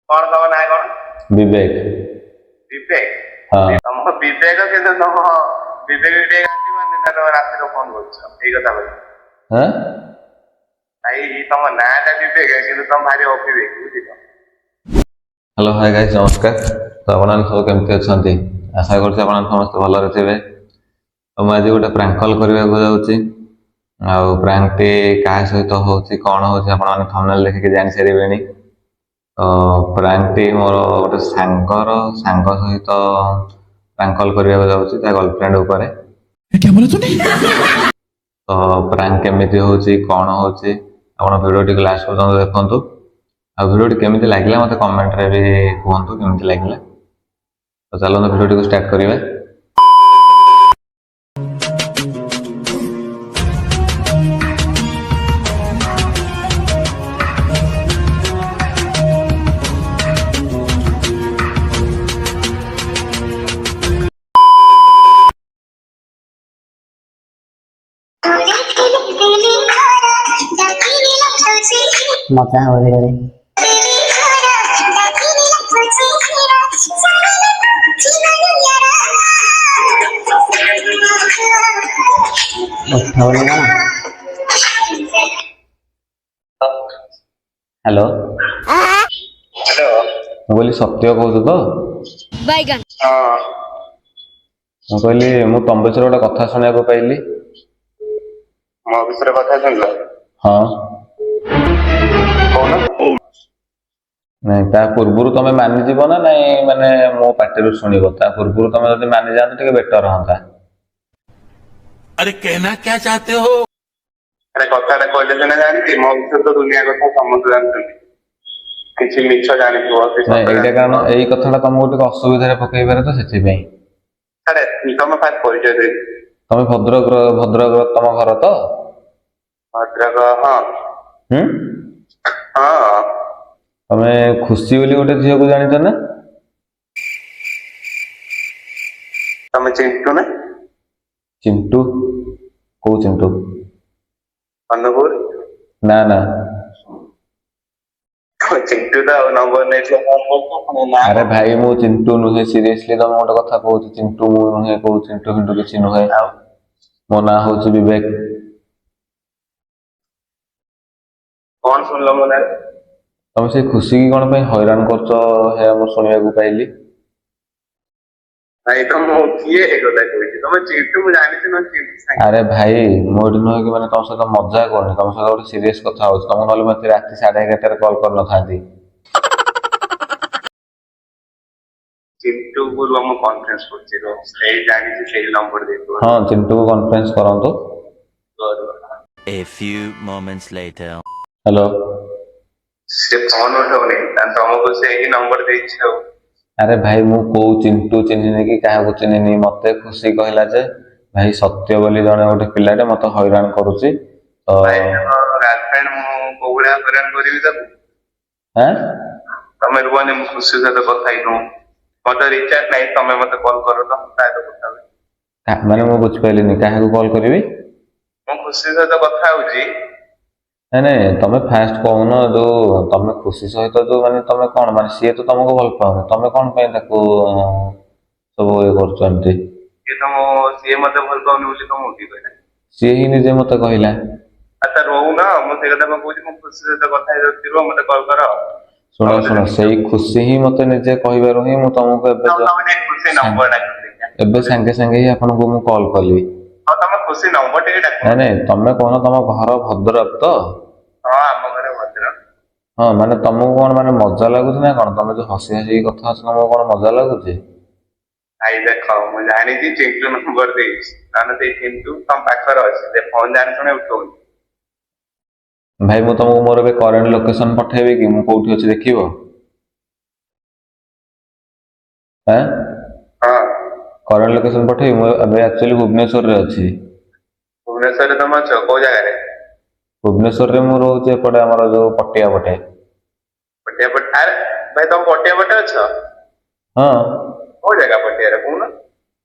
କଣ ତମ ନାଁ କଣ? ବିବେକ। ବିବେକ? ହଁ। ତମ ବିବେକ, କିନ୍ତୁ ତମ ବିବେକ ଟିକେ ଗାଣ୍ଟି ମାନେ ନା ତମେ ରାତିରେ ଫୋନ କରୁଛ ଏଇ କଥା ଭାଇ? ହଁ। ଭାଇ, ତମ ନାଁ ଟା ବିବେକ, କିନ୍ତୁ ତମ ଭାରି ଅବିବେକ, ବୁଝିଲ? ହ୍ୟାଲୋ, ହାଇ ଗାଇସ୍, ନମସ୍କାର। ତ ଆପଣମାନେ ସବୁ କେମିତି ଅଛନ୍ତି? ଆଶା କରୁଛି ଆପଣମାନେ ସମସ୍ତେ ଭଲରେ ଥିବେ। ତ ମୁଁ ଆଜି ଗୋଟେ ପ୍ରାଙ୍କ କଲ୍ କରିବାକୁ ଯାଉଛି। ଆଉ ପ୍ରାଙ୍କଟି କାହା ସହିତ ହେଉଛି, କ'ଣ ହେଉଛି, ଆପଣମାନେ ଥମ୍ବନେଲ୍ ଦେଖିକି ଜାଣିସାରିବେଣି। ତ ପ୍ରାଙ୍କଟି ମୋର ଗୋଟେ ସାଙ୍ଗର ସାଙ୍ଗ ସହିତ ପ୍ରାଙ୍କ କଲ୍ କରିବାକୁ ଯାଉଛି, ତା ଗର୍ଲଫ୍ରେଣ୍ଡ ଉପରେ। ତ ପ୍ରାଙ୍କ କେମିତି ହେଉଛି, କ'ଣ ହେଉଛି, ଆପଣ ଭିଡ଼ିଓଟିକୁ ଲାଷ୍ଟ ପର୍ଯ୍ୟନ୍ତ ଦେଖନ୍ତୁ। ଆଉ ଭିଡ଼ିଓଟି କେମିତି ଲାଗିଲା, ମୋତେ କମେଣ୍ଟରେ ବି କୁହନ୍ତୁ କେମିତି ଲାଗିଲା। ତ ଚାଲନ୍ତୁ, ଭିଡ଼ିଓଟିକୁ ଷ୍ଟାର୍ଟ କରିବା। ମଜା ହବ ଭିଡ଼ିଓରେ। ଉଠଉନି କଣ? ହ୍ୟାଲୋ। ହ୍ୟାଲୋ। ମୁଁ କହିଲି, ସତ୍ୟ କହୁଛୁ ତ? ବାଇଗଣ। ହଁ। ମୁଁ କହିଲି, ମୁଁ ତମ ବିଷୟରେ ଗୋଟେ କଥା ଶୁଣିବାକୁ ପାଇଲି। ମୋ ବିଷୟରେ କଥା ଶୁଣିଲ? ହଁ। କହୁନ। ନାଇଁ, ତା ପୂର୍ବରୁ ତମେ ମାନିଯିବ ନା ନାଇଁ? ମାନେ ମୋ ପାଟିରୁ ଶୁଣିବ? ତା ପୂର୍ବରୁ ତମେ ଯଦି ମାନିଯାଆନ୍ତ, ଟିକେ ବେଟର ହନ୍ତା। अरे, कहना क्या चाहते हो? ଆରେ, କଥାଟା କହିଲେ ସିନା ଜାଣିଛି। ମୋ ବିଷୟରେ ତ ଦୁନିଆ କଥା ସମସ୍ତେ ଜାଣିଛନ୍ତି। କିଛି ମିଛ ଜାଣିଥିବ କି ସତ ନାଇଁ, ଏଇଟା ଜାଣିଥିବ। କାରଣ ଏଇ କଥାଟା ତମକୁ ଟିକେ ଅସୁବିଧାରେ ପକେଇପାରେ, ତ ସେଥିପାଇଁ। ଆରେ, ତମେ ଫାଷ୍ଟ ପରିଚୟ ଦେଇ। ତମେ ଭଦ୍ରକର ତମ ଘର ତ? ଭଦ୍ରକ, ହଁ। ହୁଁ। ହଁ। ତମେ ଖୁସି ବୋଲି ଗୋଟେ ଝିଅକୁ ଜାଣିଛ ନା? ତମେ ଚିଣ୍ଟୁ ନା? ଚିଣ୍ଟୁ? କୋଉ ଚିଣ୍ଟୁ? ଅନୁଗୁଳ। ନା ନା। ଚିଣ୍ଟୁ ତ ଆଉ ନମ୍ବର ନେଇଥିଲ ଫୋନ କରୁଛ ପୁଣି ନା? ଆରେ ଭାଇ, ମୁଁ ଚିଣ୍ଟୁ ନୁହେଁ। ସିରିୟସଲି ତମେ ଗୋଟେ କଥା କହୁଛି, ଚିଣ୍ଟୁ ମୁଁ ନୁହେଁ। କୋଉ ଚିଣ୍ଟୁ ଫିଣ୍ଟୁ କିଛି ନୁହେଁ। ଆଉ? ମୋ ନାଁ ହଉଛି ବିବେକ। କଣ ଶୁଣିଲ ମୋ ନାଁରେ? ତମେ ସେଇ ଖୁସିକି କଣ ପାଇଁ ହଇରାଣ କରୁଛ, ହେ ମୁଁ ଶୁଣିବାକୁ ପାଇଲି। ଭାଇ, ତମ କିଏ ଏ କଥା କହିଛି? ତମେ ଚିଣ୍ଟୁ, ମୁଁ ଜାଣିଛି ନା ଚିଣ୍ଟୁ ସାଙ୍ଗେ। ଆରେ ଭାଇ, ମୁଁ ଏଠି ନୁହେଁ କି ମାନେ ତମ ସହିତ ମଜା କରୁନି। ତମ ସହିତ ଗୋଟେ ସିରିୟସ କଥା ହଉଛି। ତମକୁ ନହେଲେ ମତେ ରାତି 11:30ରେ କଲ୍ କରିନଥାନ୍ତି। ଚିଣ୍ଟୁ କୁ ମୁଁ କନଫରେନ୍ସ କରୁଛି, ରୁହ। ସେଇ ଜାଣିଛି, ସେଇ ନମ୍ବର ଦେଇଥିବ। ହଁ, ଚିଣ୍ଟୁକୁ କନଫରେନ୍ସ କରନ୍ତୁ। ରୁହ, ରୁହ। A few moments later. Hello. ସେ ଫୋନ ଉଠଉନି, ତାହେଲେ ତମକୁ ସେ ହିଁ ନମ୍ବର ଦେଇଛି ଆଉ। ଆରେ ଭାଇ, ମୁଁ କୋଉ ଚିଣ୍ଟୁ ଚିହ୍ନିନି କି କାହାକୁ ଚିହ୍ନିନି। ମତେ ଖୁସି କହିଲା ଯେ ଭାଇ, ସତ୍ୟ ବୋଲି ଜଣେ ଗୋଟେ ପିଲାଟେ ମତେ ହଇରାଣ କରୁଛି ତ। ଭାଇ, ଗାର୍ଲଫ୍ରେଣ୍ଡ, ମୁଁ କୋଉ ଭଳିଆ ହଇରାଣ କରିବି ତାକୁ? ଆଁ? ତମେ ରୁହନି, ମୁଁ ଖୁସି ସହିତ କଥା ହେଇନୁ। ମତେ ରିଚାର୍ଜ ନାହିଁ, ତମେ ମତେ କଲ୍ କର ତ, ମୁଁ ତା ସହିତ କଥା ହେବି। ମାନେ ମୁଁ ବୁଝିପାରିଲିନି, କାହାକୁ କଲ୍ କରିବି? ମୁଁ ଖୁସି ସହିତ କଥା ହଉଛି। ନାଇଁ ନାଇଁ, ତମେ ଫାଷ୍ଟ କହୁନ, ଯୋଉ ତମେ ଖୁସି ସହିତ ଯୋଉ ମାନେ ତମେ କଣ, ମାନେ ସିଏ ତ ତମକୁ ଭଲ ପାଉନି, ତମେ କଣ ପାଇଁ ତାକୁ ସବୁ ଇଏ କରୁଛ ଏମିତି? ସିଏ ମତେ ଭଲ ପାଉନି ବୋଲି ତମକୁ କିଏ କହିଲା? ସିଏ ହିଁ ନିଜେ ମତେ କହିଲା। ଆଚ୍ଛା, ରହୁନ, ମୁଁ ସେଇ କଥା କଣ କହୁଛି, ମୁଁ ଖୁସି ସହିତ କଥା ହେଇଯାଉଛି, ରୁହ, ମତେ କଲ୍ କର। ଶୁଣ ଶୁଣ, ସେଇ ଖୁସି ହିଁ ମତେ ନିଜେ କହିବାରୁ ହିଁ ମୁଁ ତମକୁ ଏବେ ତମେ ଟିକେ ଖୁସି ନମ୍ବର ଡାକ ଦେଖିଆ। ଏବେ ସାଙ୍ଗେ ସାଙ୍ଗେ ହିଁ ଆପଣଙ୍କୁ ମୁଁ କଲ୍ କଲି। ହଁ, ତମେ ଖୁସି ନମ୍ବର ଟିକେ ଡାକ। ନାଇଁ ନାଇଁ, ତମେ କହୁନ, ତମ ଘର ଭଦ୍ରକ ତ? ହଁ, ଆମ ଘରେ ଭଦ୍ରକ। ହଁ, ମାନେ ତମକୁ କଣ ମାନେ ମଜା ଲାଗୁଛି ନା କଣ? ତମେ ଯୋଉ ହସି ହସିକି କଥା ହଉଛ, ତମକୁ କଣ ମଜା ଲାଗୁଛି? ଭାଇ ଦେଖ, ମୁଁ ଜାଣିଛି ଚିଣ୍ଟୁ ନମ୍ବର ଦେଇଛି, ନହେଲେ ସେଇ ଚିଣ୍ଟୁ ତମ ପାଖରେ ଅଛି, ସେ ଫୋନ ଜାଣି ଶୁଣି ଉଠଉନି। ଭାଇ, ମୁଁ ତମକୁ ମୋର ଏବେ କରେଣ୍ଟ ଲୋକେସନ ପଠେଇବି କି? ମୁଁ କୋଉଠି ଅଛି ଦେଖିବ? ଆଁ? ହଁ। କରେଣ୍ଟ ଲୋକେସନ ପଠେଇବି? ମୁଁ ଏବେ ଆକ୍ଚୁଆଲି ଭୁବନେଶ୍ୱରରେ ଅଛି। ଭୁବନେଶ୍ୱରରେ ତମେ ଅଛ କୋଉ ଜାଗାରେ? ଭୁବନେଶ୍ୱରରେ ମୁଁ ରହୁଛି ଏପଟେ, ଆମର ଯୋଉ ପଟିଆ ପଟେ। ପଟିଆ ପଟେ? ଆରେ ଭାଇ, ତମେ ପଟିଆ ପଟେ ଅଛ? ହଁ। କୋଉ ଜାଗା ପଟିଆରେ କହୁନ?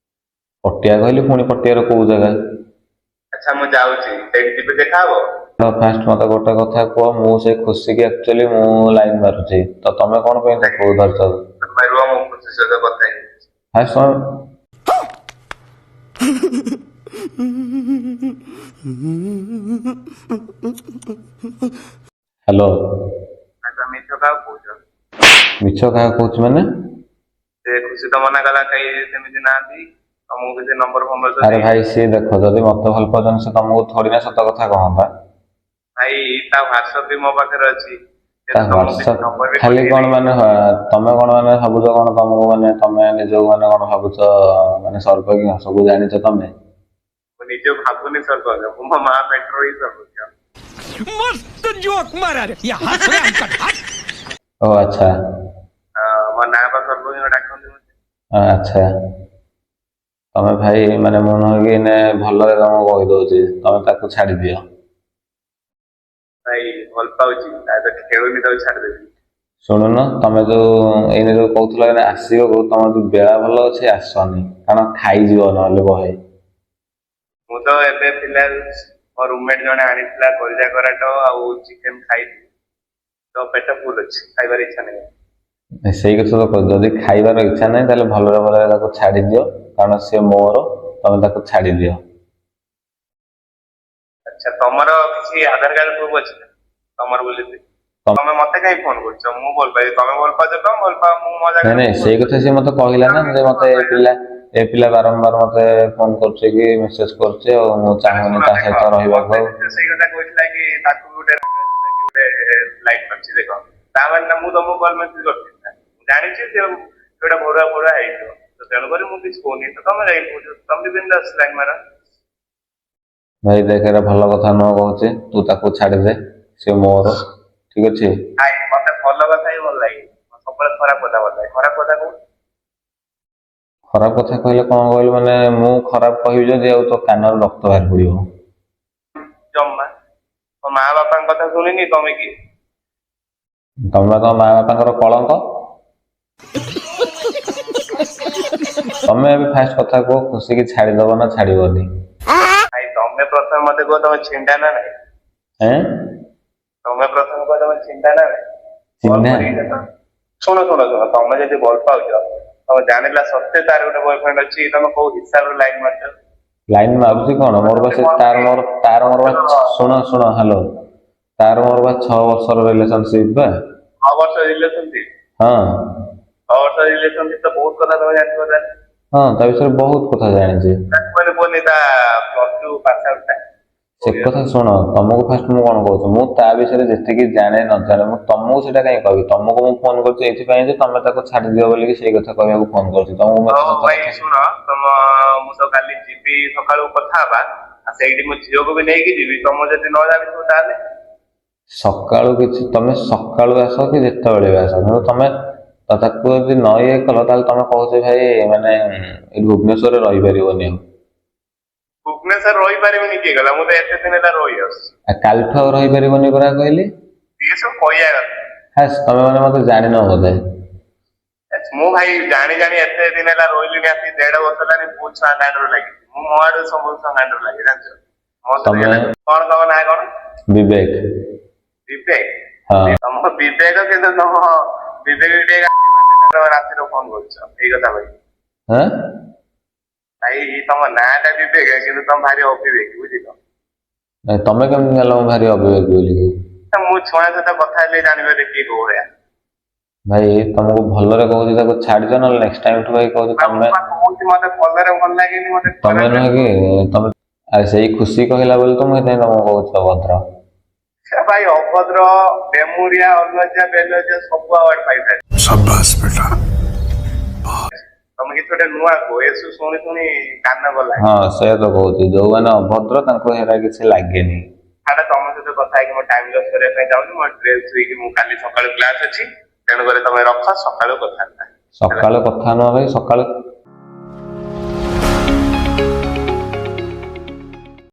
ପଟିଆ କହିଲି, ପୁଣି ପଟିଆର କୋଉ ଜାଗା? ଆଚ୍ଛା, ମୁଁ ଯାଉଛି ସେଇଠି, ଯିବି, ଦେଖା ହବ। ଫାଷ୍ଟ ମତେ ଗୋଟେ କଥା କୁହ, ମୁଁ ସେ ଖୁସିକି ଆକ୍ଚୁଆଲି ମୁଁ ଲାଇନ ମାରୁଛି, ତ ତମେ କଣ ପାଇଁ ତାକୁ ଧରିଛ? ତମେ ରୁହ, ମୁଁ ଖୁସି ସହିତ କଥା ହେଇଯାଉଛି। ଫାଷ୍ଟ ତମେ ହ୍ୟାଲୋ। ଭାଇ, ତମେ ମିଛ କାହାକୁ କହୁଛ? ମିଛ କାହାକୁ କହୁଛି ମାନେ? ସେ ଖୁସି ତ ମନା କଲା, କେହି ସେମିତି ନାହାନ୍ତି, ତମକୁ କିଛି ନମ୍ବର ଫମ୍ବର ତ ଆରେ ଦେଇନି। ଭାଇ, ସିଏ ଦେଖ, ଯଦି ମତେ ଭଲ ପାଉଛନ୍ତି, ସେ ତମକୁ ଥୋଡି ନା ସତ କଥା କହନ୍ତା। ଭାଇ, ତା ହ୍ୱାଟ୍ସଆପ ବି ମୋ ପାଖରେ ଅଛି। ସେ ତା ତ ତମକୁ କିଛି ହ୍ୱାଟ୍ସଆପ ନମ୍ବର ବି ଖାଲି କଣ ପଠେଇନି। ମାନେ ତମେ କଣ ମାନେ ଭାବୁଛ କଣ ତମକୁ ମାନେ ତମେ ନିଜକୁ ମାନେ କଣ ଭାବୁଛ, ମାନେ ସର୍ବଜ୍ଞ, ସବୁ ଜାଣିଛ ତମେ? ମୁଁ ନିଜେ ଭାବୁନି ସର୍ବଜ୍ଞ, ମୁଁ ମୋ ମା ପେଟରୁ ହିଁ ସର୍ବଜ୍ଞ। मस्त जोक मारा रे, ये हंस रहे अंकल। ଓ ଆଚ୍ଛା। ମୋ ନାଁ ବା ସର୍ବଜ୍ଞ ଡାକନ୍ତି ମତେ। ଆଚ୍ଛା, ତମେ ଭାଇ ମାନେ ମୁଁ ନୁହେଁ କି ଏଇନେ ଭଲରେ ତମକୁ କହିଦଉଛି, ତମେ ତାକୁ ଛାଡିଦିଅ। ଭାଇ, ଭଲ ପାଉଛି, ତା ସହିତ ଖେଳୁନି, ତାକୁ ଛାଡିଦେବି? ଶୁଣୁନ, ତମେ ଯୋଉ ଏଇନେ ଯୋଉ କହୁଥିଲ ଏଇନେ ଆସିବାକୁ, ତମର ଯୋଉ ବେଳା ଭଲ ଅଛି, ଆସନି, କାରଣ ଖାଇଯିବ ନହେଲେ ବହେ। ମୁଁ ତ ଏବେ ଫିଲହାଲ ମୋ ରୁମମେଟ ଜଣେ ଆଣିଥିଲା କଲିଜା କରାଟ ଆଉ ଚିକେନ, ଖାଇଲି ତ ପେଟ ଫୁଲ ଅଛି, ଖାଇବାର ଇଚ୍ଛା ନାହିଁ। ସେଇ କଥା ତ କହୁଛି, ଯଦି ଖାଇବାର ଇଚ୍ଛା ନାହିଁ ତାହେଲେ ଭଲରେ ଭଲରେ ତାକୁ ଛାଡିଦିଅ, କାରଣ ସିଏ ମୋର, ତମେ ତାକୁ ଛାଡିଦିଅ। ଆଚ୍ଛା, ତମର କିଛି ଆଧାର କାର୍ଡ ପ୍ରୁଫ ଅଛି ନା ତମର ବୋଲି? ତମେ ମତେ କାହିଁ ଫୋନ କରୁଛ? ମୁଁ ଭଲ ପାଇବି, ତମେ ଭଲ ପାଉଛ, ତମେ ଭଲ ପାଅ, ମୁଁ ମୋ ନାଇଁ ଜାଗାରେ ନାଇଁ ମୁଁ ସେଇ କଥା ସିଏ ମତେ କହିଲା ନା ଯେ ମତେ ଏ ପିଲା ବାରମ୍ବାର ମତେ ଫୋନ କରୁଛି କି ମେସେଜ କରୁଛି, ଆଉ ମୁଁ ଚାହୁଁନି ଶୁଣ ତା ଦେଖ, ସହିତ ରହିବାକୁ ମତେ ଆଉ। ସେ ସେଇ କଥା କହିଥିଲା କି ତାକୁ ବି ଗୋଟେ ରାଗ ଆସିଲା କି ଗୋଟେ ଲାଇକ୍ କରିଛି। ଦେଖ, ତା ମାନେ ନା ମୁଁ ତମକୁ କଲ୍ ମେସେଜ କରିଥିଲି ନା? ମୁଁ ଜାଣିଛି ସେ ଗୋଟେ ଭରୁଆ ଭରୁଆ ହେଇଯିବ, ତ ତେଣୁକରି ମୁଁ କିଛି କହୁନି। ତ ତମେ ଯାଇକି କହୁଛ, ତମେ ବି ବିନ୍ଦାସ ଲାଇନ୍ ମାର। ଭାଇ ଦେଖ, ଏଇଟା ଭଲ କଥା ନୁହଁ କହୁଛି, ତୁ ତାକୁ ଛାଡିଦେ, ସେ ମୋର, ଠିକ ଅଛି? ଭାଇ, ମତେ ଭଲ କଥା ହିଁ ଭଲ ଲାଗେ, ମତେ ସବୁବେଳେ ଖରାପ କଥା ଭଲ ଲାଗେ? ଖରାପ କଥା କହୁଛି। ଖରାପ କଥା କହିଲେ କଣ କହିଲୁ, ମାନେ ମୁଁ ଖରାପ କହିବି ଯଦି ଆଉ ତୋ କାନରୁ ରକ୍ତ ବାହାରି ପଡିବ। ଜମା ମୋ ମା ବାପାଙ୍କ କଥା ଶୁଣିନି, ତମେ କିଏ? ତମେ ବା ତମ ମା ବାପାଙ୍କର କଳଙ୍କ। ତମେ ଏବେ ଫାଷ୍ଟ କଥା କୁହ, ଖୁସିକି ଛାଡିଦବ ନା ଛାଡିବନି? ଭାଇ, ତମେ ପ୍ରଥମେ ମତେ କୁହ, ତମେ ଛିଣ୍ଡା ନା ନାଇଁ? ଏଁ? ତମେ ପ୍ରଥମେ କୁହ, ତମେ ଚିନ୍ତା ନା ନାଇଁ? କଲ୍ ଚିହ୍ନା କରିକି ଦେଖ। ଶୁଣ ଶୁଣ ଶୁଣ, ତମେ ଯଦି ଭଲ ପାଉଛ, ତମେ ଜାଣିଲା ସତ୍ତ୍ୱେ ତାର ଗୋଟେ ବୟଫ୍ରେଣ୍ଡ ଅଛି, ତମେ କୋଉ ହିସାବରେ ଲାଇନ ମାରୁଛ? ଲାଇନ ମାରୁଛି କଣ? ମୋର ବା ସେ ତାର ମୋର ବା, ଶୁଣ ଶୁଣ, ହ୍ୟାଲୋ, ତାର ମୋର ବା 6 ବର୍ଷର ରିଲେସନସିପ ବା। 6 ବର୍ଷ ରିଲେସନସିପ? ହଁ। 6 ବର୍ଷ ରିଲେସନସିପ ତ ବହୁତ କଥା ତମେ ଜାଣିଥିବ ତାହେଲେ। ହଁ, ତା ବିଷୟରେ ବହୁତ କଥା ଜାଣିଛି। ତାକୁ ମାନେ କୁହନି ତା ପ୍ଲସ 2 ପାସ୍ ଆଉଟ୍ ଟା? ସେ କଥା ଶୁଣ, ତମକୁ ଫାଷ୍ଟ ମୁଁ କଣ କହୁଛି, ମୁଁ ତା ବିଷୟରେ ଯେତିକି ଜାଣେ ନ ଜାଣେ, ମୁଁ ତମକୁ ସେଇଟା କାହିଁ କହିବି? ତମକୁ ମୁଁ ଫୋନ କରୁଛି ଏଇଥିପାଇଁ ଯେ ତମେ ତାକୁ ଛାଡିଦିଅ ବୋଲିକି, ସେଇ କଥା କହିବାକୁ ଫୋନ କରୁଛି ତମକୁ ମୁଁ। ଏତେ ହଉ ସତ ଭାଇ, କଥା। ଶୁଣ, ତମ ମୁଁ ତ କାଲି ଯିବି ସକାଳୁ, କଥା ହବା, ଆଉ ସେଇଠି ମୋ ଝିଅକୁ ବି ନେଇକି ଯିବି। ତମ ଯଦି ନ ଜାଣିଥିବ ତାହେଲେ? ସକାଳୁ କିଛି, ତମେ ସକାଳୁ ଆସ କି ଯେତେବେଳେ ବି ଆସ, କିନ୍ତୁ ତମେ ତ ତାକୁ ଯଦି ନ ଇଏ କଲ, ତାହେଲେ ତମେ କହୁଛ ଭାଇ ମାନେ ଏଇ ଭୁବନେଶ୍ୱରରେ ରହିପାରିବନି ଆଉ। ଭୁବନେଶ୍ୱର ରହିପାରିବିନି କିଏ ଗଲା? ମୁଁ ତ ଏତେ ଦିନ ହେଲା ରହି ଆସୁଛି। ଆଉ କାଲିଠୁ ଆଉ ରହିପାରିବନି ପରା କହିଲି। ଇଏ ସବୁ କହିବା କଥା। ହାସ୍, ତମେ ମାନେ ମତେ ଜାଣିନ ବୋଧେ। ମୁଁ ଭାଇ ଜାଣି ଜାଣି ଏତେ ଦିନ ହେଲା ରହିଲିଣି, ଆସି 1.5 ବର୍ଷ ହେଲାଣି, ବହୁତ ଛୁଆ ଗାଣ୍ଡରେ ଲାଗିଛି। ମୁଁ ମୋ ଆଡୁ ସବୁ ଛୁଆ ଗାଣ୍ଡରେ ଲାଗେ, ଜାଣିଛ ମୋ ସହିତ। କଣ ତମ ନାଁ କଣ? ବିବେକ। ବିବେକ? ହଁ। ତମ ବିବେକ, କିନ୍ତୁ ତମ ବିବେକ ଟିକେ ଗାଣ୍ଡି ମାନେ ନା, ତମେ ରାତିରେ ଫୋନ କରୁଛ ଏଇ କଥା ଭାଇ? ହଁ। ଭାଇ, ତମ ନାଁ ଟା ବିବେକ, କିନ୍ତୁ ତମ ଭାରି ଅବିବେକ, ବୁଝିଲ? ନାଇଁ, ତମେ କେମିତି ଜାଣିଲ ମୁଁ ଭାରି ଅବିବେକ ବୋଲିକି? ମୁଁ ଛୁଆ ସହିତ କଥା ହେଲେ ଜାଣିପାରିବି କିଏ କୋଉ ଭଳିଆ। ଭାଇ, ତମକୁ ଭଲରେ କହୁଛି, ତାକୁ ଛାଡିଦିଅ, ନହେଲେ ନେକ୍ସଟ ଟାଇମ ଠୁ ଭାଇ କହୁଛି ଆଉ ମୁଁ ତମେ ବା କହୁଛି, ମତେ ଭଲରେ ଭଲ ଲାଗେନି, ମତେ ତମେ ଖରାପ ନୁହେଁ କି ତମେ, ଆରେ ସେଇ ଖୁସି କହିଲା ବୋଲି ତ ମୁଁ ସେଥିପାଇଁ ତମକୁ କହୁଛି ଅଭଦ୍ର। ସେ ଭାଇ, ଅଭଦ୍ର, ବେମୁରିଆ, ଅଲଜ୍ୟା, ବେଲଜ୍ୟା ସବୁ ଆୱାର୍ଡ ପାଇଥାଏ। शाबाश बेटा। ତମେ କିଛି ଗୋଟେ ନୂଆ କୁହ, ଏସବୁ ଶୁଣି ଶୁଣି କାନ ଗଲାଣି। ହଁ, ସେଇଆ ତ କହୁଛି, ଯୋଉମାନେ ଅଭଦ୍ର ତାଙ୍କୁ ହେରା କିଛି ଲାଗେନି। ଛାଡ, ତମ ସହିତ କଥା ହେଇକି ମୋ ଟାଇମ ଲସ୍ କରିବା ପାଇଁ ଚାହୁଁନି। ମୋ ଡ୍ରେସ ଧୋଇକି ମୁଁ କାଲି ସକାଳୁ କ୍ଲାସ ଅଛି, ତେଣୁକରି ତମେ ରଖ, ସକାଳୁ କଥା ହେବା। ସକାଳୁ କଥା ନୁହଁ ଭାଇ, ସକାଳୁ